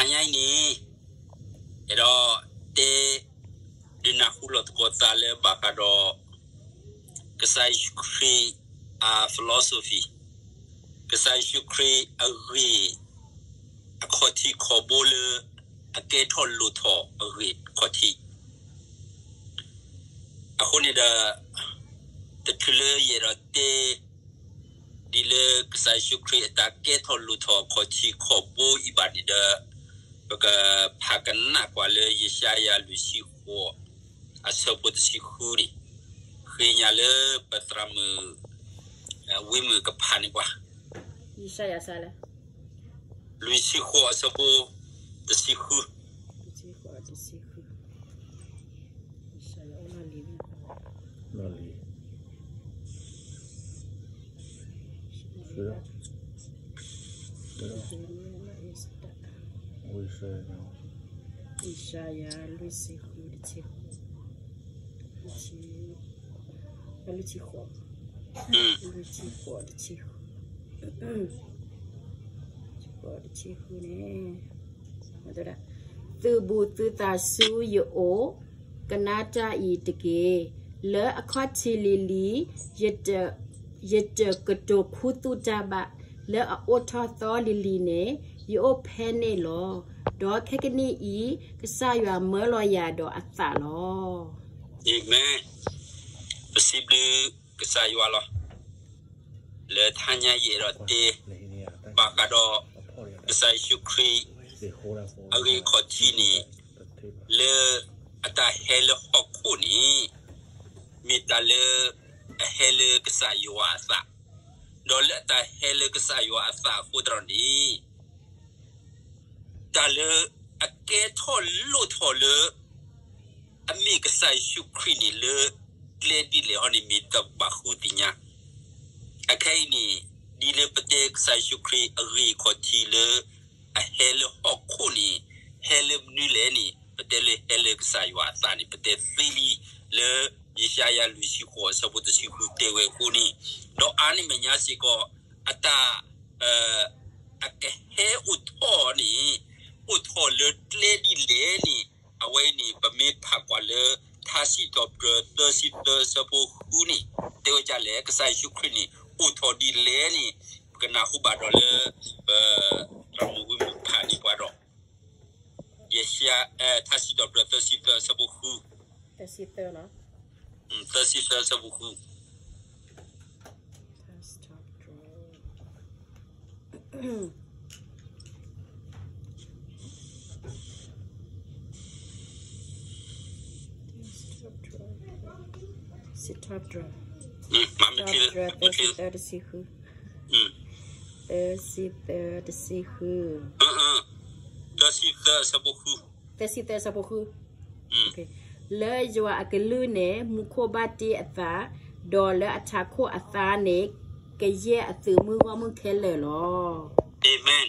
တဟါညါအံၤန့ၣ် အဲၣ်ဒိးတဲ ဒုးနၢ်ဟူလီၤသကိးသးလၢဘၣ်ဃးဒီး ကစၢ်ယ့ၣ်ၡူးခရံာ်အ philosophy, ကစၢ်ယ့ၣ်ၡူးခရံာ်အဂ့ၢ် အခီၣ်ထံးခီၣ်ဘိလၢ အကဲထီၣ်လိၣ်ထီၣ်အဂ့ၢ်ခီၣ်ထံး အဃိန့ၣ်ဒီး တချုးလၢယအဲၣ်ဒိးတဲ ဒ်လၢကစၢ်ယ့ၣ်ၡူးခရံာ်အတၢ်ကဲထီၣ်လိၣ်ထီၣ်ခီၣ်ထံးခီၣ်ဘိအံၤဘၣ်န့ၣ်ဒီး ပကဖးကနၣ်ကွၢ်လၢယၡါယၤလွံၢ်ဆံဃိး အဆၢဖိတဆံဃုန့ၣ် ဃ့ညါလၢပသရၣ်မုၣ် ဝံမုၣ်ကဖးန့ၢ်ပှၤ ယၡါယၤ လွံၢ်ဆံဃိးအဆၢဖိတဆံဃု ယၡါယၤ လွံၢ်ဆံဃိး တဆံဃိး, လွံၢ်ဆံဃိး, လွံၢ်ဆံဃိး တဆံဃု, ဃိး တဆံဃုန့ၣ် သုးဘူးသုသးဆူယအိၣ် ကနၣ်တၢ်အံၤတက့ၢ်. လၢအခီၣ်ထံးလံၤလံၤ ယတကတိၤခူသူၣ်တၢ်ဘၣ်, လၢအအိၣ်ထီၣ်သီလံၤလံၤန့ၣ် ယအိၣ်ဖဲန့ၣ်လီၤ. ဒီးခဲကနံၣ်အံၤ ကစၢ်ယွၤမၢလီၤယၤဒီးအသးလီၤ. အၤမ့ၣ်. ပစံးဘျုးကစၢ်ယွၤလီၤ. လၢတဟါညါယအဲၣ်ဒိးတဲ ဘၣ်ဃးဒီး ကစၢ်ယ့ၣ်ၡူးခရံာ် အဂ့ၢ်ခီၣ်ထံးန့ၣ် လၢအတၢ်ဟဲလၢဟီၣ်ခိၣ်န့ၣ် မ့ၢ်တၢ်လၢအဟဲလၢကစၢ်ယွၤအသး, ဒီးလၢအတၢ်ဟဲလၢကစၢ်ယွၤအသးအဃိသတးန့ၣ် တၢ်လၢအကဲထီၣ်လိၣ်ထီၣ်လၢ အမ့ၢ်ကစၢ်ယ့ၣ်ၡူးခရံာ်န့ၣ်လၢ ကျဲဒ်လဲၣ်ဟီန့ၣ် မ့ၢ်တၢ်ဘၣ်ဃုသ့ၣ်ညါ, အခဲအံၤန့ၣ် ဒ်လၢပတဲကစၢ်ယ့ၣ်ၡူးခရံာ်အဂ့ၢ်ခီၣ်ထံးလၢ အဟဲလၢဟီၣ်ခိၣ်န့ၣ် ဟဲလၢမနုၤလဲၣ်န့ၣ် ပတဲလၢဟဲလၢကစၢ်ယွၤအသးန့ၣ် ပတဲသ့လံ လၢယၡါယၤလွံၢ်ဆံဃိးအဆၢဖိတဆံဃုတဲဝဲအဃိန့ၣ်, ဒီးအါန့ၢ်မဲာ်ညါစ့ၢ်ကီး အတၢ် အကဟဲအိၣ်ထီၣ်န့ၣ် အိၣ်ထီၣ်လၢကျဲဒ်လဲၣ်န့ၣ် အဝဲအံၤန့ၣ် ပမ့ၢ်ဖးကွၢ်လၢ ထါစံးထီၣ်ပတြၢၤသၢဆံသၢအဆၢဖိဃုန့ၣ် တဲဝဲဒ်လဲၣ် ကစၢ်ယ့ၣ်ၡူးခရံာ်န့ၣ် အိၣ်ထီၣ်ဒ်လဲၣ်န့ၣ် ပကနၢ်ဟူဘၣ်ဒီးလၢ ပ သရၣ်မုၣ်ဝံမုၣ်ဖးန့ၢ်ပှၤဒီး ယဲၢ် ထါစံးထီၣ်ပတြၢၤသၢဆံသၢအဆၢဖိဃု, သၢဆံသၢအဆၢဖိဃု စံးထီၣ်ပတြၢၤ သၢဆံသၢတဆံဃု, သၢဆံသၢတဆံဃု, သၢဆံသၢအဆၢဖိဃု, လၢယွၤအကလုၢ်န့ၣ် မူခိၣ်ဘၣ်တ့အသး, ဒီးလၢအထးခိၣ်အသါန့ၣ် ကယဲၢ်အသုးမုၢ်ဂီၢ်မုၢ်ခဲလၢာ်လီၤ. အၤမ့ၣ်.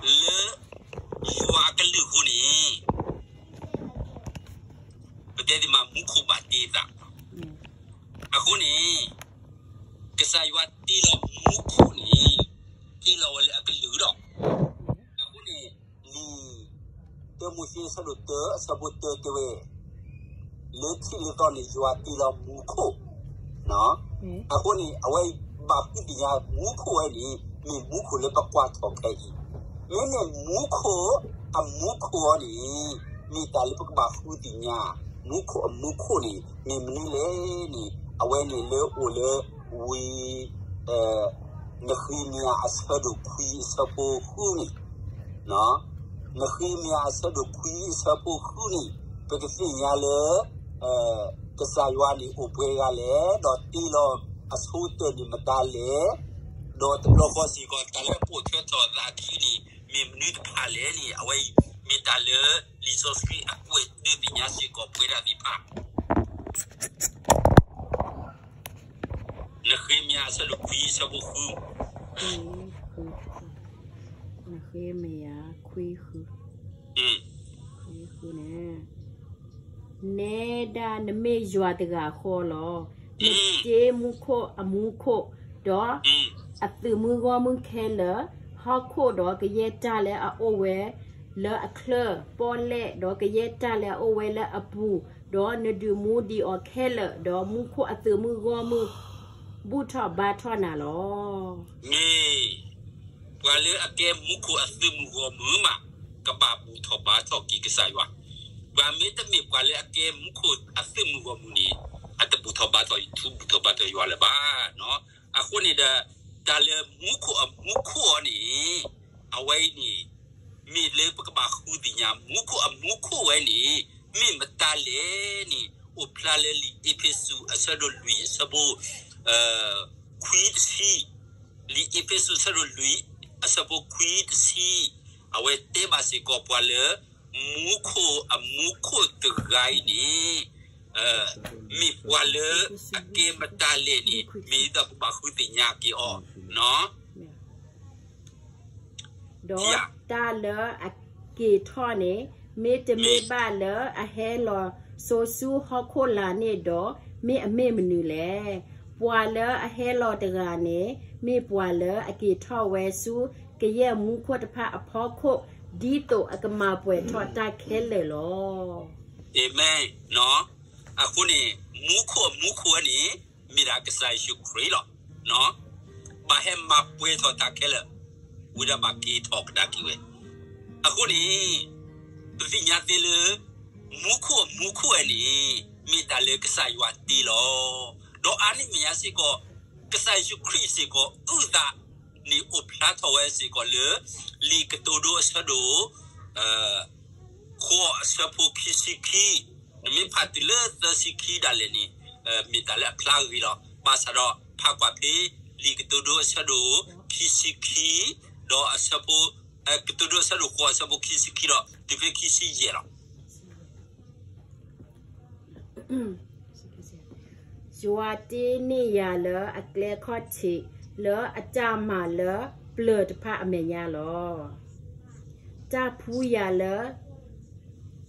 လၢယွၤအကလုၢ်အဃိန့ၣ် ပတဲသ့မး မူခိၣ်ဘၣ်တ့အသး, အဃိန့ၣ် ကစၢ်ယွၤတ့လီၤမူခိၣ်န့ၣ် တ့လီၤဝဲလၢအကလုၢ်လီၤ. အဃိန့ၣ် လံာ်တၢမိၤၡ့အဆၢဒိၣ်တၢအဆၢဖိတၢတဲဝဲ လၢထံးလၢသီန့ၣ် ယွၤတ့လီၤမူခိၣ်, အဃိန့ၣ် အဝဲအံၤဘၣ်ဃုသ့ၣ်ညါမူခိၣ်ဝဲန့ၣ် မ့ၢ်မူခိၣ်လၢပကွၢ်ထီၣ်ခဲအံၤ, မ့မ့ၢ်မူခိၣ်အမူခိၣ်အံၤန့ၣ် မ့ၢ်တၢ်လၢပကဘၣ်ဃုသ့ၣ်ညါ, မူခိၣ်အမူခိၣ်န့ၣ် မ့ၢ်မနုၤလဲၣ်န့ၣ် အဝဲန့ၣ်လၢအိၣ်လၢဝံ နဃ့မယၤအဆၢဒိၣ်ခွံအဆၢဖိဃုန့ၣ်, နဃ့မယၤအဆၢဒိၣ်ခွံအဆၢဖိဃုန့ၣ် ပကသ့ၣ်ညါလၢ ကစၢ်ယွၤန့ၣ်အိၣ်ပှဲၤဂၤလဲၣ်, ဒီးတ့လီၤအဆိကတၢၢ်န့ၣ်မတၤလဲၣ်, ဒီးတဘျီဃီစ့ၢ်ကီး တၢ်လၢအပိာ်ထွဲထီၣ်အသးအခံန့ၣ် မ့ၢ်မနုၤတဖၣ်လဲၣ်န့ၣ် အဝဲအံၤမ့ၢ်တၢ်လၢလံာ်စီဆှံအကွဲးဒုးသ့ၣ်ညါစ့ၢ်ကီးပဝဲဒၣ်သ့ၣ်တဖၣ် နဃ့မယၤအဆၢဒိၣ်ခွံအဆၢဖိဃု, နဃ့မယၤခွံဃု, ခွံဃုန့ၣ် နဲဒၣ်နမ့ၢ်ယွၤတဂၤဃီလီၤ. နတ့မူခိၣ်အမူခိၣ်, ဒီးအသုးမုၢ်ဂီၢ်မုၢ်ခဲလၢာ်, ဟီၣ်ခိၣ်ဒီးကယဲၢ်တၢ်လၢအအိၣ်ဝဲလၢအချၢ, ပီၣ်လဲၣ်ဒီးကယဲၢ်တၢ်လၢအအိၣ်ဝဲလၢအပူၤ, ဒီးနဒုးမူဒံးအီၤခဲလၢာ်, ဒီးမူခိၣ်အသုးမုၢ်ဂီၢ်မုၢ် ဘူၣ်ထီၣ်ဘါထီၣ်နၤလီၤ. မ့ၢ်ပှၤလၢအကဲမူခိၣ်အသုးမုၢ်ဂီၢ်မုၢ်မး ကဘၣ်ဘူၣ်ထီၣ်ဘါထီၣ်က့ၤကစၢ်ယွၤ. ပှၤမ့တမ့ၢ်ပှၤလၢအကဲမူခိၣ်အသုးမုၢ်ဂီၢ်မုၢ်န့ၣ် အတဘူၣ်ထီၣ်ဘါထီၣ် ထူဘူၣ်ထီၣ်ဘါထီၣ်ယွၤလၢၤဘၣ်. အဃိန့ၣ်ဒီး တၢ်လၢမူခိၣ်အမူခိၣ်အီၤန့ၣ် အဝဲအံၤန့ၣ် မ့ၢ်လၢပကဘၣ်ဃုသ့ၣ်ညါ မူခိၣ်အမူခိၣ်ဝဲန့ၣ် မ့ၢ်မတၤလဲၣ်န့ၣ် အိၣ်ဖျါလၢလံာ်အ့းဖ့းစူးအဆၢဒိၣ်လွံၢ်အဆၢဖိ ခွံတဆံ, လံာ်အ့းဖ့းစူးအဆၢဒိၣ်လွံၢ် အဆၢဖိခွံတဆံ, အဝဲတဲဘၣ်စ့ၢ်ကီးပှၤလၢ မူခိၣ်အမူခိၣ်တဂၤအံၤန့ၣ် မ့ၢ်ပှၤလၢအကဲမတၤလဲၣ်န့ၣ် မ့ၢ်ဒ်သိးပကဘၣ်ဃုသ့ၣ်ညါက့ၤအီၤ ဒီးတၢ်လၢအက့ၤထီၣ်န့ၣ် မ့တမ့ၢ်ဘၣ်လၢအဟဲလီၤစိာ်ဆူဟီၣ်ခိၣ်လာ်န့ၣ်ဒီး မ့ၢ်အမ့ၢ်မနုၤလဲၣ်. ပှၤလၢအဟဲလီၤတဂၤန့ၣ် မ့ၢ်ပှၤလၢအက့ၤထီၣ်ဝဲဆူကယဲၢ်မူခိၣ်တဖၣ်အဖီခိၣ် ဒ်သိးအကမၤပှဲၤထီၣ်တၢ်ခဲလၢာ်လီၤ. အဃိန့ၣ် မူခိၣ်အမူခိၣ်ဝဲန့ၣ် မ့ၢ်ဒၣ်ကစၢ်ယ့ၣ်ၡူးခရံာ်လီၤ. ဘၣ်ဟဲမၤပှဲၤထီၣ်တၢ်ခဲလၢာ် ဝံၤဒီးဘၣ်က့ၤထီၣ်ကဒါက့ၤဝဲ. အဃိန့ၣ် ပသ့ၣ်ညါသ့လၢ မူခိၣ်အမူခိၣ်ဝဲန့ၣ် မ့ၢ်တၢ်လၢကစၢ်ယွၤတ့လီၤ. ဒီးအါန့ၢ်မဲာ်ညါစ့ၢ်ကီး ကစၢ်ယ့ၣ်ၡူးခရံာ်စ့ၢ်ကီး အုၣ်သးန့ၣ်အိၣ်ဖျါထီၣ်ဝဲစ့ၢ်ကီးလၢ လံာ်ကတိၤဒိအဆၢဒိၣ် ဃိးအဆၢဖိခံဆံခံ, နမ့ၢ်ဖးတုၤလၢသၢဆံခံဒၣ်လဲာ်န့ၣ် မ့ၢ်တၢ်လၢအဖျါဂ့ၤလီၤ. ဘၣ်ဆၣ်ဒီးဖးကွၢ်ဖဲ လံာ်ကတိၤဒိအဆၢဒိၣ်ခံဆံခံ, ဒီးအဆၢဖိ ကတိၤဒိအဆၢဒိၣ်ဃိးအဆၢဖိခံဆံခံဒီး တုၤဖဲခံဆံယဲၢ်လီၤ. ယွၤတ့န့ၢ်ယၤလၢအကျဲခီၣ်ထံး လၢအတၢ်မၤလၢပျၢၤတဖၣ်အမဲာ်ညါလီၤ. တၢ်ဖှူယၤလၢ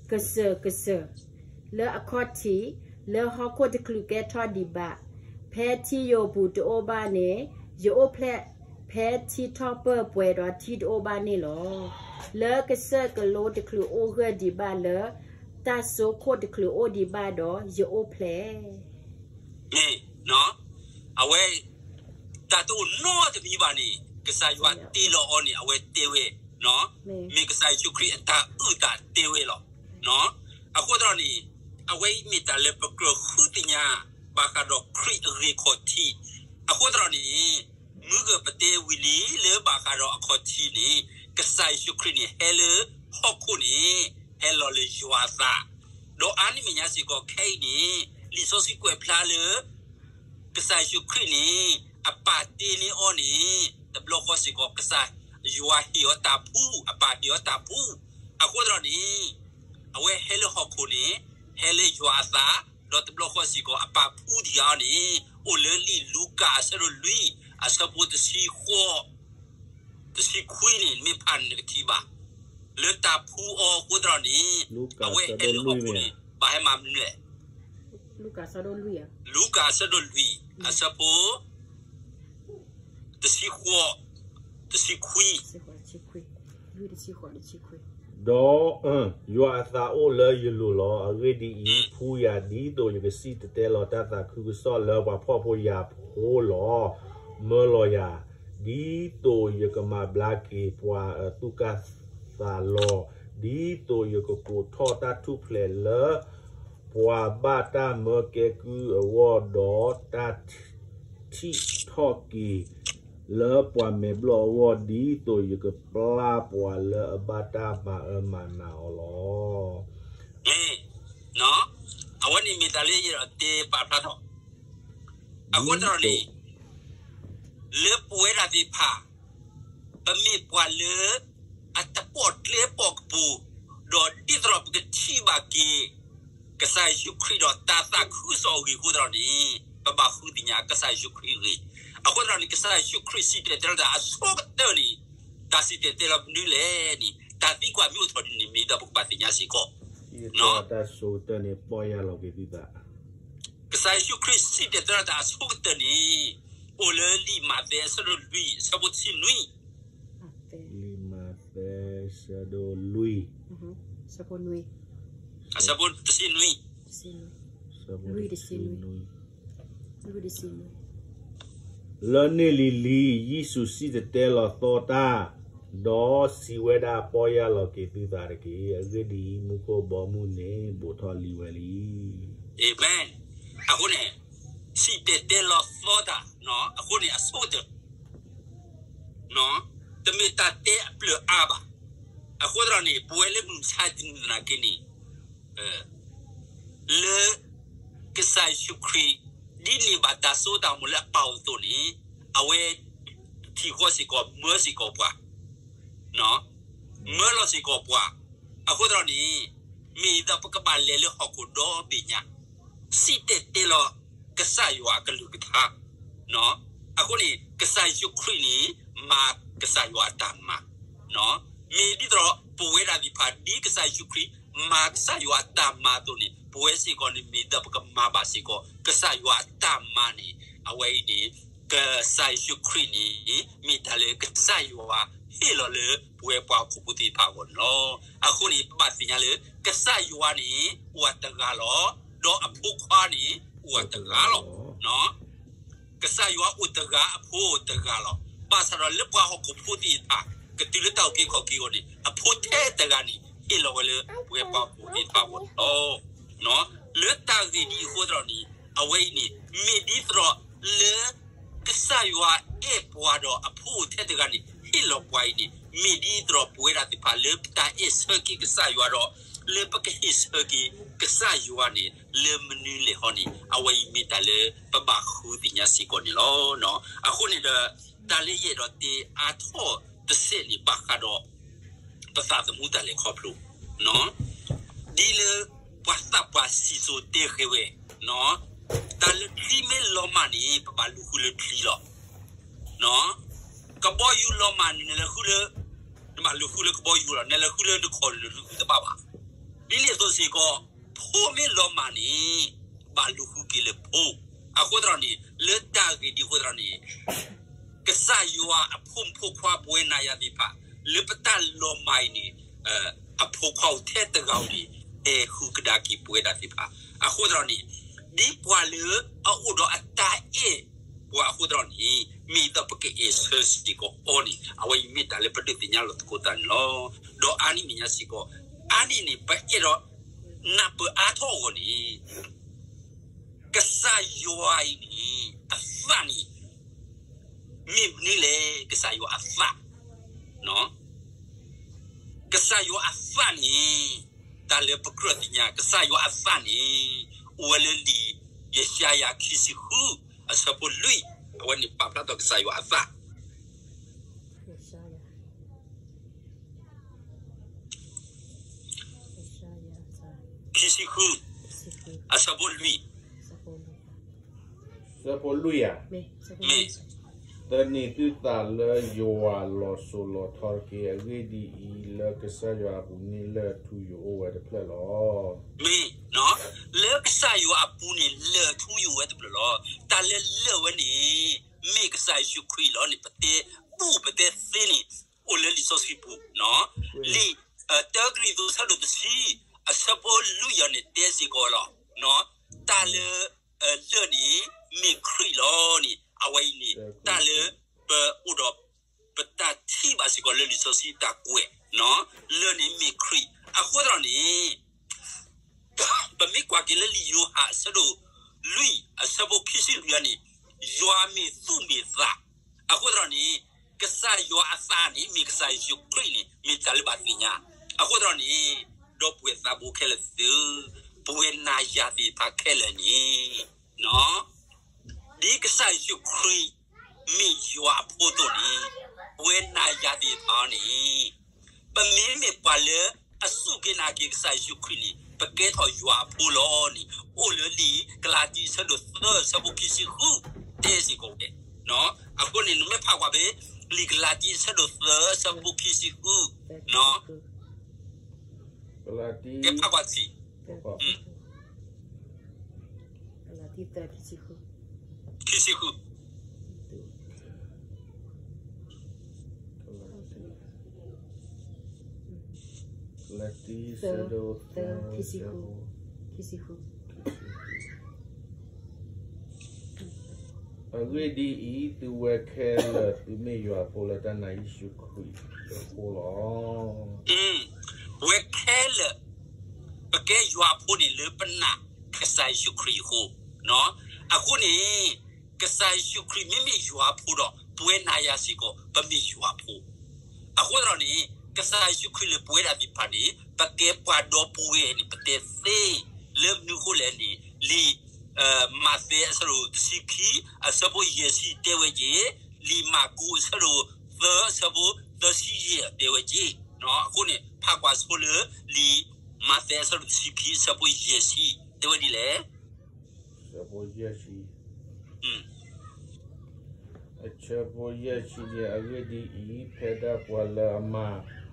ကစၢၢ်ကစၢၢ် လၢအခီၣ်ထံး လၢဟီၣ်ခိၣ်တချုးကဲထီၣ်ဒံးဘၣ်. ဖဲထံယိာ်ပူၤတအိၣ်ဘၣ်န့ၣ် ယအိၣ်ဖျဲၣ်, ဖဲထံထီၣ်ပၢၢ်ပှဲၤဒီးထံတအိၣ်ဘၣ်န့ၣ်လီၤ. လၢကစၢၢ်ကလိတချုးအိၣ်ဂၢၢ်ဒံးဘၣ်, လၢတၢ်စိခိၣ်တချုးအိၣ်ဒံးဘၣ်ဒီး ယအိၣ်ဖျဲၣ် မ့ၢ်, အဝဲ တၢ်တအိၣ်နီတမံၤဘၣ်န့ၣ် ကစၢ်ယွၤတ့လီၤအီၤန့ၣ် အဝဲတဲဝဲ, မ့ၢ်ကစၢ်ယ့ၣ်ၡူးခရံာ်အတၢ်အုၣ်သးတဲဝဲလီၤ. အဃိသတးဒီးန့ၣ် အဝဲအံၤမ့ၢ်တၢ်လၢပကြၢးဃုသ့ၣ်ညါ ဘၣ်ဃးဒီးခရံာ်အဂ့ၢ်ခီၣ်ထံး. အဃိသတးဒီးန့ၣ် မုၢ်ဂၢၢ်ပတဲဝံၤလံ လၢဘၣ်ဃးဒီးအခီၣ်ထံးန့ၣ် ကစၢ်ယ့ၣ်ၡူးခရံာ်န့ၣ် ဟဲလၢဟီၣ်ခိၣ်န့ၣ် ဟဲလီၤလၢယွၤအသး, ဒီးအါန့ၢ်မဲာ်ညါစ့ၢ်ကီးခဲအံၤန့ၣ် လံာ်စီဆှံကွဲးဖျါလၢ ကစၢ်ယ့ၣ်ၡူးခရံာ်န့ၣ် အပၢ်တ့န့ၢ်အီၤန့ၣ် တဘျီဃီစ့ၢ်ကီး ကစၢ်ယွၤဟ့ၣ်အီၤတၢ်ဖှူ, အပၢ်ဟ့ၣ်အီၤတၢ်ဖှူ. အဃိသတးဒီးန့ၣ် အဝဲဟဲလၢဟီၣ်ခိၣ်န့ၣ် ဟဲလၢယွၤအသး, ဒီးတဘျီဃီစ့ၢ်ကီး အပၢ်ဖှူတ့ၢ်အီၤန့ၣ် အိၣ်လၢလံာ်လူၤကၣ်အဆၢဒိၣ်လွံၢ် အဆၢဖိတဆံဃိး တဆံခွံန့ၣ် နမ့ၢ်ဖးန့ၣ်နကထံၣ်ဘၣ် လၢတၢ်ဖှူအီၤအဃိသတးဒီးန့ၣ် အဝဲဟဲလၢဟီၣ်ခိၣ်န့ၣ် ဘၣ်ဟဲမၤမနုၤလဲၣ်. လူၤကၣ်အဆၢဒိၣ်လွံၢ် အဆၢဖိ တဆံဃိး, တဆံခွံ ဒီး ယွၤအသးအိၣ်လၢယလိၤလီၤ. အဂ့ၢ်ဒ်အံၤ, ဖှူယၤဒ်သိးယကစံၣ်တဲၤတဲလီၤတၢ်သးခုကစီၣ်လၢပှၤဖှီၣ်ဖိယာ်ဖိလီၤ. မၢလီၤယၤ ဒ်သိးယကမၤဘျါက့ၤပှၤအသူၣ်ကၢ်သးလီၤ. ဒ်သိးယကကိးထီၣ်တၢ်ထူၣ်ဖျဲးလၢ ပှၤဘၣ်တၢ်မၢကဲကုၢ်အဂီၢ်, ဒီးတၢ်ထံၣ်ထီၣ်က့ၤလၢပှၤမဲာ်ဘျီၣ်အဂီၢ်, ဒ်သိးယကပျၢ်ပှၤလၢအဘၣ်တၢ်မၤအၢမၤနးအီၤလီၤ. အဝဲန့ၣ်မ့ၢ်တၢ်လၢယအဲၣ်ဒိးတဲပာ်ဖျါထီၣ်. အဃိသတးဒီးန့ၣ် လၢပဝဲဒၣ်သ့ၣ်တဖၣ် ပမ့ၢ်ပှၤလၢ အတပိာ်ကျဲပိာ်ကပူၤ, ဒီးဒ်သိးဒီးပကထံၣ်ဘၣ်က့ၤ ကစၢ်ယ့ၣ်ၡူးခရံာ်ဒီးတၢ်သးခုကစီၣ်အဂ့ၢ်အဃိသတးဒီးန့ၣ် ပဘၣ်ဃုသ့ၣ်ညါကစၢ်ယ့ၣ်ၡူးခရံာ်အဂ့ၢ်. အဃိသတးဒီးန့ၣ် ကစၢ်ယ့ၣ်ၡူးခရံာ်စံၣ်တဲၤတဲလီၤတၢ်အဆိကတၢၢ်န့ၣ် တၢ်စံၣ်တဲၤတဲလီၤမနုၤလဲၣ်န့ၣ် တၢ်သံကွၢ်မ့ၢ်အိၣ်ထီၣ်ဒ်န့ၣ် မ့ၢ်ဒၣ်ပကဘၣ်သ့ၣ်ညါစ့ၢ်ကီး တၢ်ဆိကတၢၢ်န့ၣ် ပီၢ်ယၢ်လီၤက့ၤသုသး. ကစၢ်ယ့ၣ်ၡူးခရံာ်စံၣ်တဲၤတဲလီၤတၢ်အဆိကတၢၢ်န့ၣ် အိၣ်လၢလံာ်မးသဲအဆၢဒိၣ်လွံၢ် အဆၢဖိတဆံနွံ. လံာ်မးသဲ ဆၢဒိၣ်လွံၢ်, အဆၢဖိတဆံနွံ, ဆၢဖိတဆံနွံ, လၢန့ၣ်လံၤလံၤ ယ့ၣ်ၡူးစံၣ်တဲၤတဲလီၤသီတၢ်, ဒီးစံးဝဲဒၣ်, ပီၢ်ယၢ်လီၤက့ၤသုသးတက့ၢ်. အဂ့ၢ်ဒ်အံၤ, မူခိၣ်ဘီမုၢ်န့ၣ် ဘူးထီၣ်လံဝဲလံ. အၤမ့ၣ်. အဃိန့ၣ် စံၣ်တဲၤတဲလီၤသီတၢ်, အဃိန့ၣ်အဆိကတၢၢ် တမ့ၢ်တၢ်တဲအပျၢၤအါဘၣ်. အဃိသတးန့ၣ် ပဝဲလၢမုၢ်မဆါတနံၤသနာ်က့န့ၣ် လၢကစၢ်ယ့ၣ်ၡူးခရံာ် ဒ်န့ၢ်ဘၣ်တၢ်စိတၢ်ကမီၤလၢအပာ်အီၤအသိးန့ၣ်, အဝဲထံၣ်ဃီစ့ၢ်ကီး မၢစ့ၢ်ကီးပှၤ, မၢလီၤစ့ၢ်ကီးပှၤ. အဃိသတးန့ၣ် မ့ၢ်ဒ်သိးပကဘၣ်လဲၤလၢဟီၣ်ခိၣ်ဒီဘ့ၣ်ညါ, စံၣ်တဲၤတဲလီၤကစၢ်ယွၤအကလုၢ်ကထါ. အဃိန့ၣ် ကစၢ်ယ့ၣ်ၡူးခရံာ်န့ၣ် မၤကစၢ်ယွၤအတၢ်မၤ, မ့ၢ်ဒ်သိးပဝဲဒၣ်သ့ၣ်တဖၣ် ဒ်ကစၢ်ယ့ၣ်ၡူးခရံာ် မၤကစၢ်ယွၤအတၢ်မၤအသိးန့ၣ် ပဝဲစ့ၢ်ကီးန့ၣ် မ့ၢ်ဒ်သိးပကမၤဘၣ်စ့ၢ်ကီး ကစၢ်ယွၤအတၢ်မၤန့ၣ် အဝဲအံၤန့ၣ် ကစၢ်ယ့ၣ်ၡူးခရံာ်န့ၣ် မ့ၢ်တၢ်လၢကစၢ်ယွၤဟ့ၣ်လီၤလၢပဝဲပှၤဟီၣ်ခိၣ်ဖိသ့ၣ်တဖၣ်အဂီၢ်န့ၣ်လီၤ. အဃိန့ၣ် ပဘၣ်သ့ၣ်ညါလၢ ကစၢ်ယွၤန့ၣ် အိၣ်ဝဲတဂၤလီၤ, ဒီးအဖိခွါန့ၣ် အိၣ်ဝဲတဂၤလီၤ. ကစၢ်ယွၤအိၣ်တဂၤ အဖိအိၣ်တဂၤလီၤ. ဘၣ်ဆၣ်ဒီးလၢပှၤဟီၣ်ခိၣ်ဖိသ့ၣ်တဖၣ် ကတုၤလၢတၢ်အုၣ်က့ၤခီၣ်က့ၤအဂီၢ်န့ၣ် အဖိထဲတဂၤန့ၣ် ဟ့ၣ်လီၤဝဲလၢပဝဲပှၤဟီၣ်ခိၣ်ဖိသ့ၣ်တဖၣ်အဂီၢ်န့ၣ်လီၤ. လၢတၢ်ဂ့ၢ်ဒ်အံၤအဃိသတးန့ၣ် အဝဲအံၤန့ၣ် မ့ၢ်ဒ်သိးလၢ ကစၢ်ယွၤအဲၣ်ပှၤဒီးအဖိအိၣ်ထဲတဂၤန့ၣ် ဟ့ၣ်လီၤပှၤအံၤန့ၣ် မ့ၢ်ဒ်သိးပဝဲဒၣ်သ့ၣ်တဖၣ်လၢပတၢ်အဲၣ်ဆၢက့ၤကစၢ်ယွၤဒီး လၢပကဟ့ၣ်ဆၢက့ၤကစၢ်ယွၤန့ၣ် လၢမနုၤလဲၣ်ဟီန့ၣ် အဝဲအံၤမ့ၢ်တၢ်လၢပဘၣ်ဃုသ့ၣ်ညါစ့ၢ်ကီးန့ၣ်လီၤ. အဃိန့ၣ်ဒီး တၢ်လၢယအဲၣ်ဒိးတဲအါထီၣ်တစဲးန့ၣ် ဘၣ်ဃးဒီး ပသးသမူတၢ်လဲၤခီဖျိ ဒ်လၢပှၤသးပှၢ်စံၣ်စိၤတဲဃဲၤဝဲ, တၢ်လၢချံမ့ၢ်လီၤမၢ်န့ၣ် ပဘၣ်လူၤဃုလၢချံလီၤ. ကဘီယူၤလီၤမၢ်န့ၣ် နလဲၤဃုလၢ, နဘၣ်လူၤဃုလၢကဘီယူၤလီၤ, နလဲၤဃုလၢနခီၣ်လၢနဃုတဘၣ်ဘၣ်. ဒ်န့ၣ်အသိးစ့ၢ်ကီး ဖိမ့ၢ်လီၤမၢ်န့ၣ် ဘၣ်လူၤဃုက့ၤလၢဖိ. အဃိသတးန့ၣ် လၢတၢ်ဂ့ၢ်ဒ်အဃိသတးန့ၣ် ကစၢ်ယွၤအဖိမုၣ်ဖိခွါပဝဲနၤယၤသ့ၣ်တဖၣ် လၢပတၢ်လီၤမၢ်အံၤန့ၣ် အဖိခွါအိၣ်ထဲတဂၤဧိၤန့ၣ် ဟဲဃုကဒါက့ၤပဝဲဒၣ်သ့ၣ်တဖၣ်. အဃိသတးန့ၣ် ဒ်ပှၤလၢအအိၣ်ဒီးအတၢ်အဲၣ်ပှၤအဃိသတးန့ၣ် မ့ၢ်ဒ်သိးပကအဲၣ်ဆၢစ့ၢ်ကီးအီၤန့ၣ် အဝဲအံၤမ့ၢ်တၢ်လၢပဒုးသ့ၣ်ညါလီၤသကိးသးန့ၣ်လီၤ. ဒီးအါန့ၢ်မဲာ်ညါစ့ၢ်ကီး အါန့ၢ်န့ၣ် ပအဲၣ်ဒိး နၢ်ပၢၢ်အါထီၣ်အဂီၢ်န့ၣ် ကစၢ်ယွၤအံၤန့ၣ် အသးန့ၣ် မ့ၢ်မနုၤလဲၣ် ကစၢ်ယွၤအသး, ကစၢ်ယွၤအသးန့ၣ် တၢ်လၢပကြၢးသ့ၣ်ညါ ကစၢ်ယွၤအသးန့ၣ် အိၣ်ဝဲလၢလံာ်ယၡါယၤခံဆံဃု အဆၢဖိလွံၢ်, အဝဲန့ၣ်ပာ်ဖျါထီၣ်ကစၢ်ယွၤအသး ခံဆံဃု, အဆၢဖိလွံၢ်, ဆၢဖိလွံၢ်ဧါ, မ့ၢ်, သန့ၤသုသးလၢယွၤလီၤစိၤလီၤထီတက့ၢ်. အဂ့ၢ်ဒ်အံၤ, လၢကစၢ်ယွၤအပူၤန့ၣ် လၢၢ်ထူယိာ်အိၣ်ဝဲတဖျၢၣ်လီၤ. မ့ၢ်, လၢကစၢ်ယွၤအပူၤန့ၣ် လၢၢ်ထူယိာ်ဝဲတဖျၢၣ်လီၤ. တၢ်လၢလၢၢ်ဝဲန့ၣ် မ့ၢ်ကစၢ်ယ့ၣ်ၡူးခရံာ်လီၤန့ၣ် ပတဲဘူၣ်ပတဲသ့န့ၣ် အိၣ်လၢလံာ်စီဆှံပူၤ, လံာ်တၢကရံၣ်သူး အဆၢဒိၣ်တဆံ, အဆၢဖိလွံၢ်အံၤန့ၣ် တဲစ့ၢ်ကီးဝဲလီၤ. တၢ်လၢ လၢၢ်န့ၣ် မ့ၢ်ခရံာ်လီၤန့ၣ် အဝဲအံၤန့ၣ် တၢ်လၢ ပအိၣ်ဒီး ပတၢ်ထံၣ်ဘၣ်စ့ၢ်ကီးလၢလံာ်စီဆှံတၢ်ကွဲး, လၢၢ်န့ၣ်မ့ၢ်ခရံာ်. အဃိသတးန့ၣ် ပမ့ၢ်ကွၢ်က့ၤလၢလံာ်ယိၤဟၣ်အဆၢဒိၣ်လွံၢ် အဆၢဖိခံဆံလွံၢ်န့ၣ် ယွၤမ့ၢ်သူၣ်မ့ၢ်သး. အဃိသတးန့ၣ် ကစၢ်ယွၤအသးန့ၣ် မ့ၢ်ကစၢ်ယ့ၣ်ၡူးခရံာ်န့ၣ် မ့ၢ်တၢ်လၢဘၣ်သ့ၣ်ညါ. အဃိသတးန့ၣ် ဒီပုၢ်ဝဲၢ်သးဘိခဲလၢာ်သ့ၣ်ဧၢ, ပဝဲနၤယၤသ့ၣ်တဖၣ်ခဲလၢာ်န့ၣ် ဒ်ကစၢ်ယ့ၣ်ၡူးခရံာ် မ့ၢ်ယွၤအဖိအသိးန့ၣ် ပဝဲနၤယၤသ့ၣ်တဖၣ်န့ၣ် ပမ့မ့ၢ်ပှၤလၢအစူၢ်က့ၤနာ်က့ၤကစၢ်ယ့ၣ်ၡူးခရံာ်န့ၣ် ပကဲထီၣ်ယွၤအဖိလီၤန့ၣ် အိၣ်လၢလံာ်ကလၤတံ အဆၢဒိၣ်သၢ အဆၢဖိခံဆံဃု တဲစ့ၢ်ကီးဝဲ. အဃိန့ၣ် နမ့ၢ်ဖးကွၢ်ဖဲ လံာ်ကလၤတံ အဆၢဒိၣ်သၢ အဆၢဖိခံဆံဃု ကလၤတံ ကဖးကွၢ် ခံဆံဃု, ခံဆံဃု, ကလၤတံ လတံ ဆၢဒိၣ်သၢ ခံဆံဃု, ခံဆံဃု. အဂ့ၢ်ဒ်အံၤ, သုဝဲခဲလၢာ်သုမ့ၢ်ယွၤဖိလၢတၢ်နာ်ယ့ၣ်ၡူးခရံာ်အဃိလီၤ. ဝဲခဲလၢာ် ပကဲယွၤဖိန့ၣ်လၢပနာ်ကစၢ်ယ့ၣ်ၡူးခရံာ်အဃိ, အဃိန့ၣ် ကစၢ်ယ့ၣ်ၡူးခရံာ်မ့မ့ၢ်ယွၤဖိဒီး ပဝဲနၤယၤစ့ၢ်ကီး ပမ့ၢ်ယွၤဖိ. အဃိသတးဒီးန့ၣ် ကစၢ်ယ့ၣ်ၡူးခရံာ်လၢပဝဲဒၣ်သ့ၣ်တဖၣ်န့ၣ် ပကဲပှၤဒီပုၢ်ဝဲၢ်န့ၣ် ပတဲသ့ လၢမနုၤအဃိလဲၣ်န့ၣ် လံာ် မးသဲအဆၢဒိၣ်တဆံခံ အဆၢဖိယဲၢ်ဆံတဲဝဲက့ၤ, လံာ်မၢ်ကူးအဆၢဒိၣ်သၢ အဆၢဖိသၢဆံယဲၢ်တဲဝဲက့ၤ. အဃိန့ၣ် ဖးကွၢ်ဆိလၢ လံာ်မးသဲအဆၢဒိၣ်တဆံခံ အဆၢဖိယဲၢ်ဆံ တဲဝဲဒ်လဲၣ်. အဆၢဖိယဲၢ်ဆံ, အဆၢဖိယဲၢ်ဆံန့ၣ် အဂ့ၢ်ဒ်အံၤ, ဖဲဒၣ်ပှၤလၢအမၤ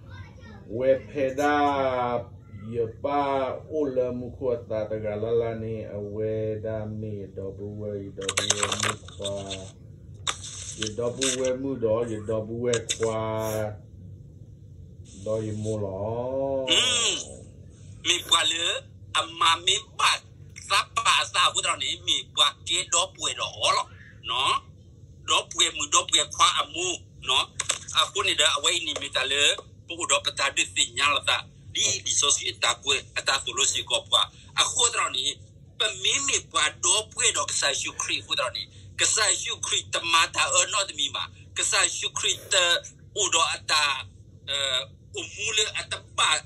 ဝဲဖဲဒၣ် ယပၢ်အိၣ်လၢမူခိၣ်အသးတဂၤလၢ်လၢ်န့ၣ် အဝဲဒၣ်မ့ၢ်ယဒီပုၢ်ဝဲၢ်, ယဒီပုၢ်ဝဲၢ်မုၣ်ခွါ, ယဒီပုၢ်ဝဲၢ်မုၣ်ဒီးယဒီပုၢ်ဝဲၢ်ခွါ ဒီးယမိၢ်လီၤ. မ့ၢ်ပှၤလၢအမၤမ့ၢ်ဘၣ်သးပာ်အသးအဃိသတးန့ၣ် မ့ၢ်ပှၤကဲဒီပုၢ်ဝဲၢ်ဒီးအီၤလီၤ. ဒီပုၢ်ဝဲၢ်မုၣ်ဒီပုၢ်ဝဲၢ်ခွါအမိၢ်, အဃိန့ၣ်ဒီး အဝဲအံၤန့ၣ်မ့ၢ်တၢ်လၢ ပအိၣ်ဒီးပတၢ်ဒုးသ့ၣ်ညါလိာ်သး ဒ်လံာ်စီဆှံအတၢ်ကွဲးအတၢ်သိၣ်လိစ့ၢ်ကီးပှၤ. အဃိသတးန့ၣ် ပမ့မ့ၢ်ပှၤဒီပုၢ်ဝဲၢ်ဒီးကစၢ်ယ့ၣ်ၡူးခရံာ်အဃိသတးန့ၣ် ကစၢ်ယ့ၣ်ၡူးခရံာ်တမၤတၢ်အၢနီတမံၤဘၣ်. ကစၢ်ယ့ၣ်ၡူးခရံာ်တအိၣ်ဒီးအတၢ် အိၣ်မူလၢအတဘၣ်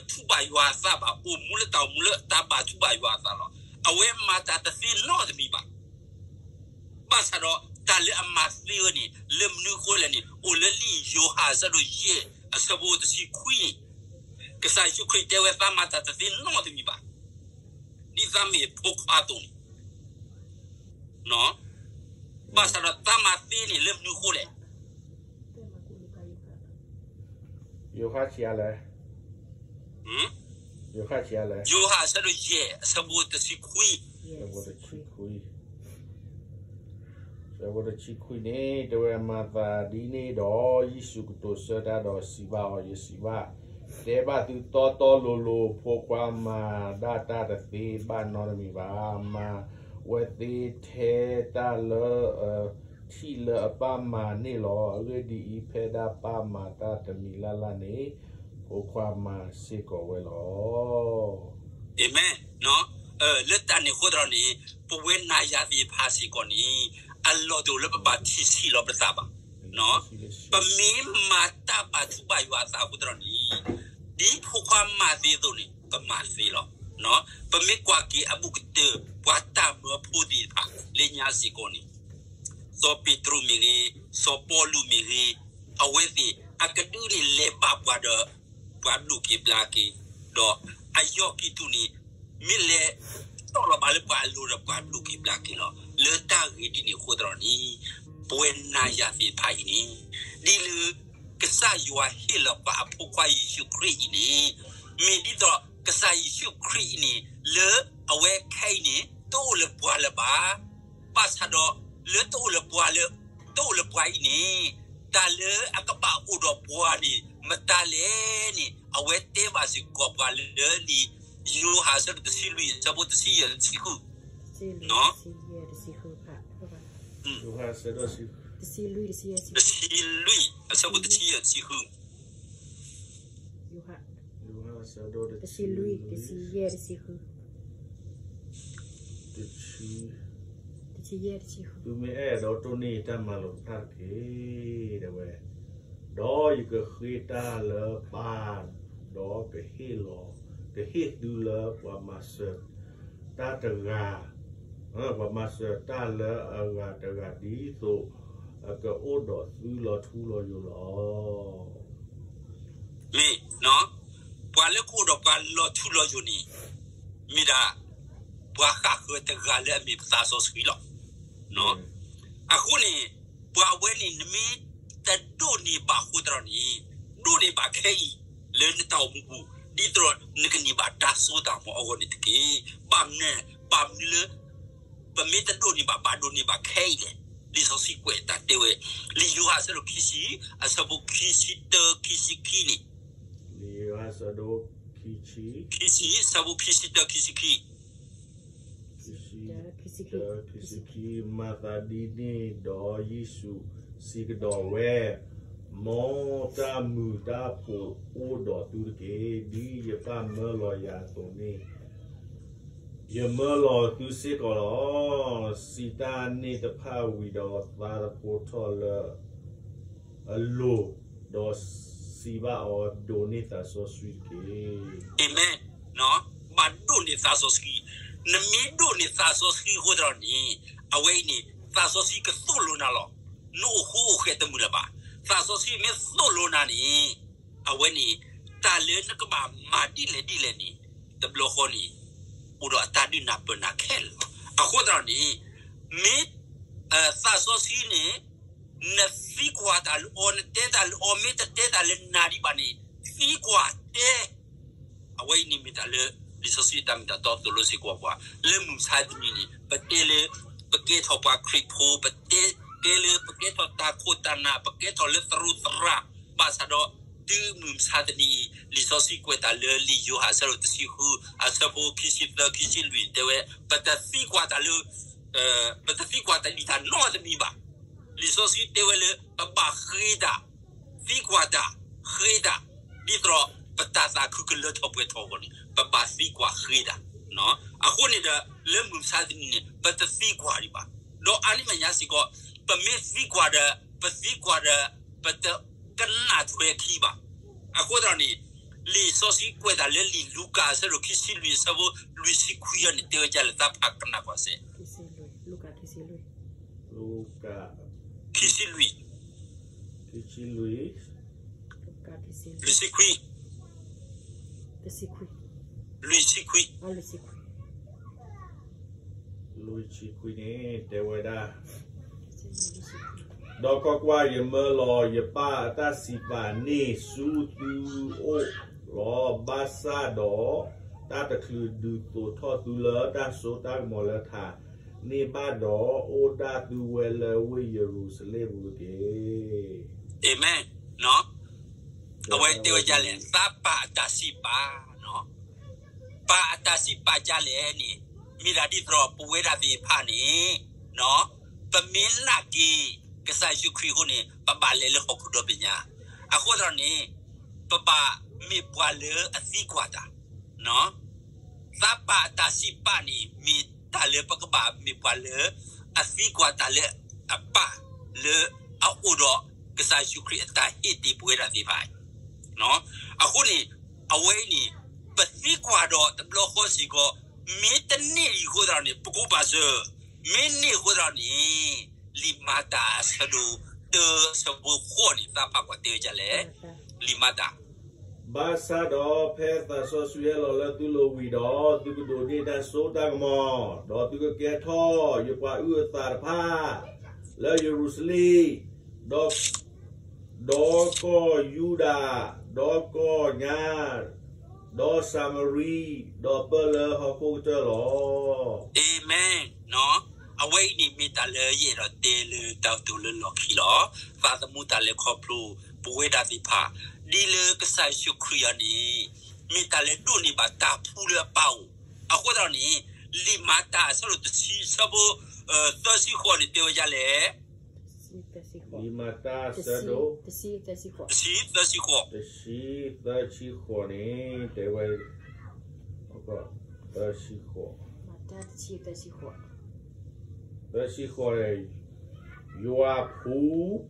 ထူဘၣ်ယွၤအသးဘၣ်, အိၣ်မူလၢတၢ်အိၣ်မူလၢတၢ်ဘၣ်ထူဘၣ်ယွၤအသးလီၤ. အဝဲမၤတၢ်တသ့နီတမံၤဘၣ်. ဘၣ်ဆၣ်ဒီးတၢ်လၢအမၤသ့ဝဲန့ၣ် လၢမနုၤအဃိလဲၣ်န့ၣ် အိၣ်လၢလံာ်ယိၤဟၣ်အဆၢဒိၣ်ယဲၢ် အဆၢဖိတဆံခွံန့ၣ်, ကစၢ်ယ့ၣ်ၡူးခရံာ်တဲဝဲသးမၤတၢ်တသ့နီတမံၤဘၣ်, ဒ်သးမ့ၢ်ဖိခွါအသိးန့ၣ် ဘၣ်ဆၣ်ဒီးသးမၤသ့န့ၣ်လၢမနုၤအဃိလဲၣ်. ယိၤဟၣ်ဆံးအါလဲၣ်, ယိၤဟၣ်ဆံးအါလဲၣ်, ယိၤဟၣ်အဆၢဒိၣ်ယဲၢ် အဆၢဖိတဆံခွံ, အဆၢဖိတဆံခွံ, အဆၢဖိတဆံခွံန့ၣ် တဲဝဲမၤသးဒ်န့ၣ်ဒီး ယ့ၣ်ၡူးကတိၤဆၢတၢ်ဒီးစံးဘၣ်အီၤ, ယစံးဘၣ်, တဲဘၣ်သုတီတီလိၤလိၤ, ဖိခွါမၤဒၣ်တၢ်တသ့ဘၣ်နီတမံၤဘၣ်. မၤဝဲသ့ထဲတၢ်လၢ ထံၣ်လၢအပၢ်မၤန့ၣ်လီၤ. အဂ့ၢ်ဒ်အံၤ, ဖဲဒၣ်ပၢ်မၤတၢ်တမံၤလၢ်လၢ်န့ၣ် ဖိခွါမၤစ့ၢ်ကီးဝဲလီၤ. အၤမ့ၣ်. လၢတၢ်န့ၣ်အဃိသတးန့ၣ် ပဝဲနၤယၤသ့ၣ်တဖၣ်စ့ၢ်ကီးန့ၣ် အလီၢ်တအိၣ်လၢပဘၣ်ထံၣ်ဆံးလီၤပသးဘၣ်. ပမ့ၢ်မၤတၢ်ဘၣ်ထူဘၣ်ယွၤအသးအဃိသတးန့ၣ် ဒ်ဖိခွါမၤသ့အသိးန့ၣ် ပမၤသ့လီၤ. ပမ့ၢ်ကွၢ်က့ၤအဘူးကတၢၢ် ပှၤတၢ်မၢဖိသ့ၣ်တဖၣ်လၢညါစ့ၢ်ကီးန့ၣ် စီၤပ့းတရူးမ့ၢ်ဂ့ၤ, စီၤပီလူးမ့ၢ်ဂ့ၤ, အဝဲသ့ၣ်အကဒုန့ၣ်လဲၤဘၣ်ပှၤဒီး ပှၤဒိၣ်က့ၤဘျါက့ၤ, ဒီးအယီၢ်ကံၢ်တူာ်န့ၣ် မ့ၢ်လဲၤတီၣ်လီၤဘၣ်လၢပှၤအလိၤဒီးပှၤဒိၣ်က့ၤဘျါက့ၤလီၤ. လၢတၢ်ဂ့ၢ်ဒ်န့ၣ်အဃိသတးန့ၣ် ပဝဲနၤယၤသ့ၣ်တဖၣ်အံၤန့ၣ် ဒ်လၢ ကစၢ်ယွၤဟ့ၣ်လီၤပှၤအဖိခွါယ့ၣ်ၡူးခရံာ်အံၤန့ၣ် မ့ၢ်ဒ်သိးကစၢ်ယ့ၣ်ၡူးခရံာ်အံၤန့ၣ် လၢအဝဲခဲအံၤန့ၣ် တအိၣ်လၢပှၤလၢၤဘၣ်. ဘၣ်ဆၣ်ဒီး လၢတအိၣ်လၢပှၤလၢ တအိၣ်လၢပှၤအံၤန့ၣ် တၢ်လၢအကဘၣ်အိၣ်ဒီးပှၤန့ၣ် မတၤလဲၣ်န့ၣ် အဝဲတဲဘၣ်စ့ၢ်ကီးပှၤလၢလံာ် ယိၤဟၣ်အဆၢဒိၣ်တဆံလွံၢ် အဆၢဖိတဆံယဲၢ်တဆံဃု, ယိၤဟၣ်အဆၢဒိၣ် တဆံလွံၢ် အဆၢဖိတဆံယဲၢ်တဆံဃု. ယိၤဟၣ်အဆၢဒိၣ်တဆံလွံၢ် တဆံယဲၢ်တဆံဃု. တဆံ, တဆံယဲၢ်တဆံဃု. သုမ့ၢ်အဲၣ်ဒိးတိၢ်န့ၢ်ယတၢ်မၤလိာ်တဖၣ်တက့ၢ်, တဲဝဲ, ဒီးယကဃ့တၢ်လၢပၢ်, ဒီးကဟ့ၣ်လီၤ, ကဟ့ၣ်သုလၢပှၤမၤစၢၤတၢ်တဂၤ, ပှၤမၤစၢၤတၢ်လၢအဂၤတဂၤဒ်သိး အကအိၣ်ဒီးသုလီၤထူလီၤယိာ်လီၤ. မ့ၢ်, ပှၤလၢကအိၣ်ဒီးပှၤလီၤထူလီၤယိာ်န့ၣ် မ့ၢ်ဒၣ် ပှၤဃၣ်ဃၢၤတဂၤလၢအမ့ၢ်ပသးစီဆှံလီၤ. အဃိန့ၣ် ပှၤဝဲန့ၣ် နမ့ၢ်တဒိးန့ၢ်ဘၣ်အဃိသတးန့ၣ် ဒိးန့ၢ်ဘၣ်ခဲအံၤ လၢနတၢ်အိၣ်မူပူၤ ဒ်သိးနကန့ၢ်ဘၣ်တၢ်စိတၢ်ကမီၤအဂီၢ်န့ၣ်တက့ၢ်. ဘၣ်မနုၤ, ဘၣ်မနုၤလၢ ပမ့ၢ်တဒိးန့ၢ်ဘၣ် ဘၣ်ဒိးန့ၢ်ဘၣ်ခဲအံၤလဲၣ်. လံာ်စီဆှံကွဲးတၢ်တဲဝဲ လံာ်ယိၤဟၣ်အဆၢဒိၣ်ခံဆံ အဆၢဖိခံဆံတၢ ခံဆံခံန့ၣ်, လံာ် အဆၢဒိၣ်ခံဆံ, ခံဆံ, ဆၢဖိခံဆံတၢ ခံဆံခံ, ခံဆံတၢ ခံဆံခံ, မၤသးဒ်န့ၣ်ဒီးယ့ၣ်ၡူးစံးကဒီးဝဲ, မ်တၢ်မုာ်တၢ်ဖိးအိၣ်ဒီးသုတက့ၢ်. ဒ်ယပၢ်မၢလီၤယၤအသိးန့ၣ် ယမၢလီၤသုစ့ၢ်ကီးလီၤ. စံးတၢ်န့ၣ်တဖၣ်ဝံၤဒီး သးတဖျၢၣ်ထီၣ်လၢအလိၤ, ဒီးစံးဘၣ်အီၤ, ဒိးန့ၢ်သးစီဆှံတက့ၢ်. အၤမ့ၣ်. ဘၣ်ဒိးန့ၢ်သးစီဆှံ, နမ့ၢ်ဒိးန့ၢ်သးစီဆှံအဃိသတးန့ၣ်, အဝဲအံၤန့ၣ် သးစီဆှံကသိၣ်လိနၤလီၤ. နအိၣ်ဃူအိၣ်ဃဲးတမုာ်လၢၤဘၣ်. သးစီဆှံမ့ၢ်သိၣ်လိနၤန့ၣ်, အဝဲန့ၣ် တၢ်လၢနကဘၣ်မၤဒ်လဲၣ်ဒ်လဲၣ်န့ၣ်, တဘျီဃီန့ၣ် အိၣ်ဒီးအတၢ်ဒုးနၢ်ပၢၢ်နၢ်ခဲလၢာ်လီၤ. အဃိသတးန့ၣ်, မ့ၢ် သးစီဆှံန့ၣ် နသံကွၢ်တၢ်လၢအီၤ, နတဲတၢ်လၢအီၤ, မ့ၢ်တတဲတၢ်လၢနၤဒံးဘၣ်န့ၣ်, သံကွၢ်တဲ. အဝဲအံၤန့ၣ်မ့ၢ်တၢ်လၢ လံာ်စီဆှံအတၢ်မ့ၢ်တၢ်တီသိၣ်လိစ့ၢ်ကီးပှၤ, လၢမုၢ်မဆါတနံၤန့ၣ် ပတဲလၢ ပကဲထီၣ်ပှၤခရံာ်ဖိ, ပတဲလၢပကဲထီၣ်တၢ်ခိၣ်တၢ်နၢ်, ပကဲထီၣ်လၢသရူးသရၣ်, ဘၣ်ဆၣ်ဒီး တုၤမုၢ်မဆါတနံၤအံၤ လံာ်စီဆှံကွဲးတၢ်လၢလံာ်ယိၤဟၣ်အဆၢဒိၣ်တဆံဃု အဆၢဖိခံဆံသၢ ခံဆံလွံၢ်န့ၣ်တဲဝဲ, ပတသံကွၢ်တၢ်လၢ ပတသံကွၢ်တၢ်ဒ်တၢ်နီတမံၤဘၣ်. လံာ်စီဆှံတဲဝဲလၢပဘၣ်ဃ့တၢ်, သံကွၢ်တၢ်, ဃ့တၢ်, ဒ်သိးဒီး ပတၢ်သးခုကလၢထီၣ်ပှဲၤထီၣ်အဂီၢ်န့ၣ် ပဘၣ်သံကွၢ်ဃ့တၢ်. အဃိန့ၣ်ဒီး လၢမုၢ်မဆါတနံၤန့ၣ် ပတသံကွၢ်ဒံးဘၣ်. ဒီးအါန့ၢ်မဲာ်ညါစ့ၢ်ကီး ပမ့ၢ်သံကွၢ်ဒီး ပသံကွၢ်ဒီး ပတကနၣ်ထွဲခံဘၣ်. အဃိသတးန့ၣ် လံာ်စီဆှံကွဲးတၢ်လၢလံာ်လူၤကၣ်အဆၢဒိၣ်ခံဆံလွံၢ်အဆၢဖိလွံၢ်ဆံခွံအံၤန့ၣ် တဲဝဲဒ်လဲၣ် သးဖးကနၣ်ကွၢ်စဲး. လူၤကၣ် ခံဆံလွံၢ်, ခံဆံလွံၢ်, လွံၢ်ဆံခွံ, လွံၢ်ဆံခွံ, လွံၢ်ဆံခွံန့ၣ် တဲဝဲဒၣ်, ဒီးကွၢ်ကွၢ်, ယမၢလီၤယပၢ်အတၢ်စံးပာ်န့ၣ်ဆူသုအိၣ်လီၤ. ဘၣ်ဆၣ်ဒီး တၢ်တချုးဒုးသိးထီၣ်သုလၢတၢ်စိတၢ်ကမီၤလၢထးန့ၣ်ဘၣ်ဒီး, အိၣ်ဒၣ်သုဝဲလၢဝ့ၢ်ယရူၤၡလ့ၣ်ပူၤတက့ၢ်. အၤမ့ၣ်. အဝဲတဲဝဲဒ်လဲၣ်, သးပၢ်အတၢ်စံးပာ် ပၢ်အတၢ်စံးပာ်ဒ်လဲၣ်န့ၣ်, မ့ၢ်ဒၣ်ဒ်သိးဒီးပဝဲဒၣ်သ့ၣ်တဖၣ်န့ၣ်, ပမ့ၢ်နာ်က့ၤ ကစၢ်ယ့ၣ်ၡူးခရံာ်အဃိန့ၣ် ပဘၣ်လဲၤလၢဟီၣ်ခိၣ်ဒီဘ့ၣ်ညါ. အဃိသတးန့ၣ် ပဘၣ်မ့ၢ်ပှၤလၢအသံကွၢ်တၢ်, သးပၢ်အတၢ်စံးပာ်န့ၣ် မ့ၢ်တၢ်လၢပကဘၣ်မ့ၢ်ပှၤလၢအသံကွၢ်တၢ်လၢအပၢ်လၢအအိၣ်ဒီးကစၢ်ယ့ၣ်ၡူးခရံာ်အတၢ်ဟ့ၣ်တ့ၢ်ပဝဲဒၣ်သ့ၣ်တဖၣ်အံၤ. အဃိန့ၣ် အဝဲအံၤန့ၣ် ပသံကွၢ်ဒီးတဘျီဃီစ့ၢ်ကီး မ့ၢ်တန့ၢ်အဃိသတးန့ၣ် ပကိးပာ်စၢၤ, မ့ၢ်န့ၢ်အဃိသတးန့ၣ် လံာ်မၤတၢ်အဆၢဒိၣ်တၢအဆၢဖိဃိးန့ၣ် သးပာ်ကွၢ်တဲဝဲဒ်လဲၣ်, လံာ်မၤတၢ် ဘၣ်ဆၣ်ဒီးဖဲသးစီဆှံဟဲလီၤလၢသုလိၤဝံၤဒီး သုကဒိးန့ၢ်တၢ်စိတၢ်ကမီၤ, ဒီးသုကကဲထီၣ်ယပှၤအုၣ်အသးတဖၣ် လၢယရူၤၡလ့ၣ်, ဒီး ဒီးကီၢ်ယူဒၤ, ဒီးကီၢ်ညါ, ဒီးစၤမရံ, ဒီးပၢၢ်လၢဟီၣ်ခိၣ်ကတၢၢ်လီၤ. အၤမ့ၣ်. အဝဲအံၤန့ၣ်မ့ၢ်တၢ်လၢယအဲၣ်ဒိးတဲလၢတၢ်ကတိၤလၢလီၢ်ခံလီၤ. သးသမူတၢ်လဲၤခီဖျိပဝဲဒၣ်သ့ၣ်တဖၣ် ဒ်လၢကစၢ်ယ့ၣ်ၡူးခရံာ်အံၤန့ၣ် မ့ၢ်တၢ်လၢဒိးန့ၢ်ဘၣ်တၢ်ဖှူလၢအပၢ်အအိၣ်. အဃိသတးန့ၣ် လံာ်မၤတၢ်အဆၢဒိၣ်တဆံအဆၢဖိ သၢဆံဃိးန့ၣ် တဲဝဲဒ်လဲၣ်. လံာ်မၤတၢ်အဆၢဒိၣ် တဆံသၢဆံဃိး, တဆံသၢဆံဃိးန့ၣ် တဲဝဲ သၢဆံဃိး, သၢဆံဃိး, ယွၤဖှူ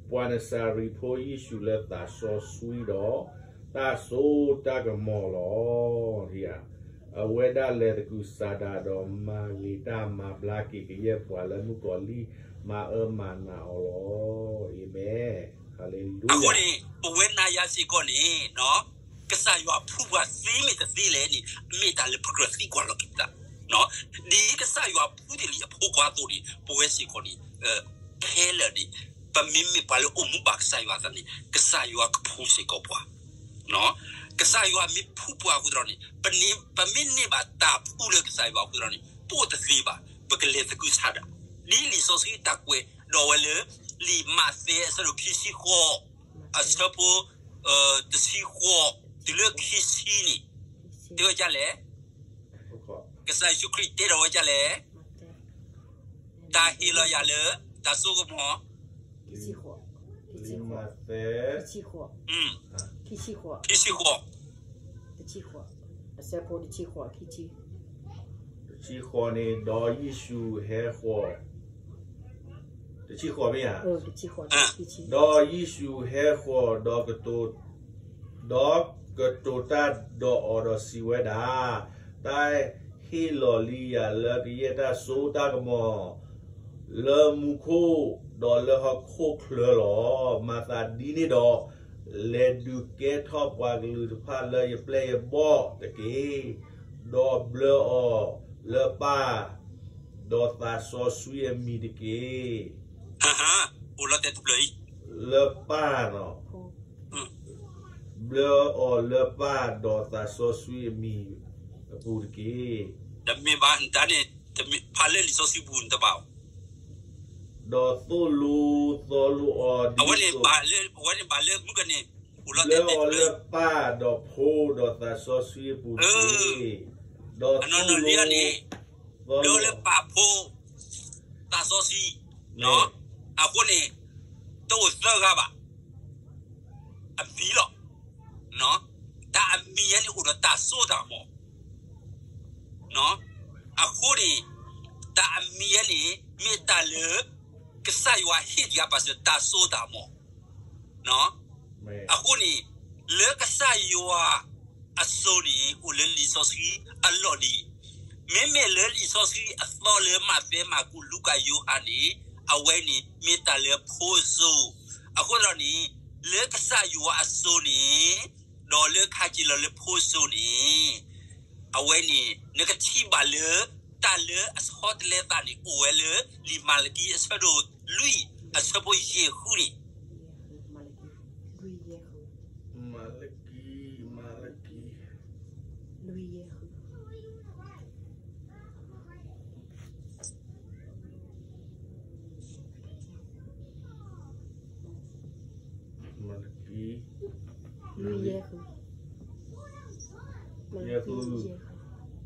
ပှၤနစၤရ့းဖိယ့ၣ်ၡူးလၢသးစီဆှံဒီး တၢ်စိတၢ်ကမီၤလီၤ. အဝဲဒၣ်လဲၤသကုၤဆးဒးဒီးမၤဂ့ၤတၢ်မၤဘျါက့ၤကယဲၢ်ပှၤလၢမုၣ်ကီၤလံၢ်မၤအၢမၤနးအီၤလီၤ. အၤမ့ၣ်. ဟၤလ့လူယၤ. အဃိန့ၣ် ပဝဲနၤယၤစ့ၢ်ကီးန့ၣ် ကစၢ်ယွၤဖှူပှၤသ့မ့ၢ်တသ့လဲၣ်န့ၣ် မ့ၢ်တၢ်လၢပကြၢးသံကွၢ်လီၤက့ၤပသး, ဒ်ကစၢ်ယွၤဖှူတ့ၢ်လံအဖိခွါအသိးန့ၣ် ပဝဲစ့ၢ်ကီးန့ၣ် ခဲလၢာ်န့ၣ် ပမ့မ့ၢ်ပှၤလၢအိၣ်မူဘၣ်ကစၢ်ယွၤအသးန့ၣ် ကစၢ်ယွၤကဖှူစ့ၢ်ကီးပှၤ. ကစၢ်ယွၤမ့ၢ်ဖှူပှၤအဃိသတးန့ၣ် ပမ့ၢ်န့ၢ်ဘၣ်တၢ်ဖှူလၢကစၢ်ယွၤအဃိသတးန့ၣ် ပအိၣ်တသ့ဘၣ်, ပကလဲၤသကုၤဆးဒး. ဒ်လံာ်စီဆှံတၢ်ကွဲးဒီးဝဲလၢ လံာ်မးသဲအဆၢဒိၣ်ခံဆံဃိး အဆၢဖိ တဆံဃိး တုၤလၢခံဆံန့ၣ်, တဲဝဲဒ်လဲၣ်, ကစၢ်ယ့ၣ်ၡူးခရံာ်တဲထီၣ်ဝဲဒ်လဲၣ်, တၢ်ဟ့ၣ်လီၤယၤလၢ တၢ်စိကမီၤ, ခံဆံဃိး, ခံဆံဃိး, တဆံဃိးန့ၣ် ဒီးယ့ၣ်ၡူးဟဲဃီၤ, တဆံဃိးမ့ၢ်ဧါ, ဒီးယ့ၣ်ၡူးဟဲဃီၤ, ဒီးကတိၤ, ဒီးကတိၤတၢ်ဒီးအီၤဒီးစံးဝဲဒၣ်, တၢ်ဟ့ၣ်လီၤလံယၤလၢကယဲၢ်တၢ်စိတၢ်ကမီၤ လၢမူခိၣ်, ဒီးလၢဟီၣ်ခိၣ်ချၢလီၤ. မၤသးဒ်န့ၣ်ဒီး, လဲၤဒုးကဲထီၣ်ပှၤကလုာ်တဖၣ်လၢယပျဲၢ်ယဘီၣ်တက့ၢ်. ဒီးဘျၢအီၤလၢပၢ်, ဒီးသးစီဆှံအမံၤတက့ၢ်. အိၣ်လီၤတဲာ်တဖျၢၣ်အံၤ, လၢပၢ်, ဘျၢအီၤလၢပၢ်ဒီးသးစီဆှံအမံၤအပူၤတက့ၢ်. တမ့ၢ်ဘၣ်, တၢ်န့ၣ်, ဖးလၢလံာ်စီဆှံပူၤန့ၣ်တဘၣ်, ဒီးသိၣ်လိသီလိအီၤဒ်သိး, အဝဲန့ၣ်ဘၣ်လၢမုၢ်ကန့ၣ်, ဘျၢအီၤလၢပၢ်ဒီးဖိဒီးသးစီဆှံအပူၤတက့ၢ်. ဒီးသိၣ်လိ, ဘျၢအီၤလၢပၢ်ဖိ, သးစီဆှံ, အဃိန့ၣ်, တအိၣ်သၢဂၤဘၣ် အမံၤလီၤ. တၢ်အမံၤယဲန့ၣ်အိၣ်ဒီးတၢ်စိတၢ်ကမီၤ, အဃိန့ၣ်, တၢ်အမံၤယဲန့ၣ် မ့ၢ်တၢ်လၢ ကစၢ်ယွၤဟ့ၣ်ဒံးအပၢ်စၢၤတၢ်စိတၢ်ကမီၤ. အဃိန့ၣ်, လၢကစၢ်ယွၤအစိၤန့ၣ် အိၣ်လၢလံာ်စီဆှံအလီၢ်လံၤ, မ့မ့ၢ်လၢလံာ်စီဆှံအသီလၢမးသဲ မၢ်ကူး လူၤကၣ် ယိၤဟၣ်န့ၣ်, အဝဲန့ၣ်မ့ၢ်တၢ်လၢဖိစိၤ. အဃိသတးန့ၣ်, လၢကစၢ်ယွၤအစိၤန့ၣ်, ဒီးလၢခါက့ၤလီၤလၢဖိစိၤန့ၣ်, အဝဲန့ၣ် နကထံၣ်ဘၣ်လၢ တၢ်လၢအဆီတလဲသးန့ၣ် အိၣ်ဝဲလၢ လံာ်မၤလကံအဆၢဒိၣ်လွံၢ် အဆၢဖိယဲၢ်ဃုန့ၣ်, မၤလကံ, မၤလကံ, မၤလကံ,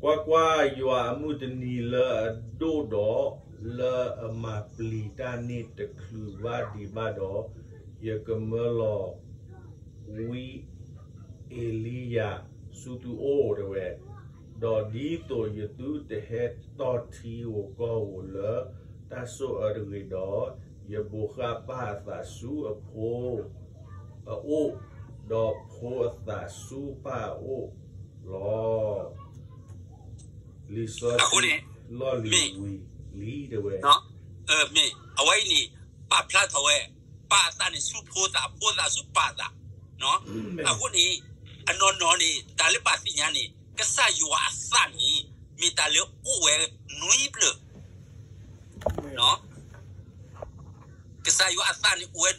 ကွၢ်ကွၢ်, ယွၤအမုၢ်တနံၤလၢအဒိၣ်ဒီး လၢအမၤပျံၤတၢ်န့ၣ်တချုးဘၣ်ဒံးဘၣ်ဒီး, ယကမၢလီၤဝံအ့လံယၤဆူသုအိၣ်တဲဝဲ, ဒီးဒ်သိးယသုတဟဲတီၢ်ထံဧိၤကီၢ်ဧိၤလၢတၢ်ဆိၣ်အၢတဂ့ၤဒီး, ယဘိးဃၣ်ပၢ်အသးဆူအဖိအအိၣ်, ဒီးဖိအသးဆူပၢ်အအိၣ်လီၤ. လံာ်စီဆှံလီၢ်လံၤဝံၤလံတဲဝဲ, မ့ၢ်အဝဲအံၤန့ၣ် ပာ်ဖျါထီၣ်ဝဲ ပၢ်အသးန့ၣ်ဆူဖိသး, ဖိသးဆူပၢ်သး. အဃိန့ၣ်, အနီၢ်နီၢ်န့ၣ် တၢ်လၢပသ့ၣ်ညါန့ၣ် ကစၢ်ယွၤအသးန့ၣ် မ့ၢ်တၢ်လၢအိၣ်ဝဲနွံဖျၢၣ်, ကစၢ်ယွၤအသးန့ၣ်အိၣ်ဝဲ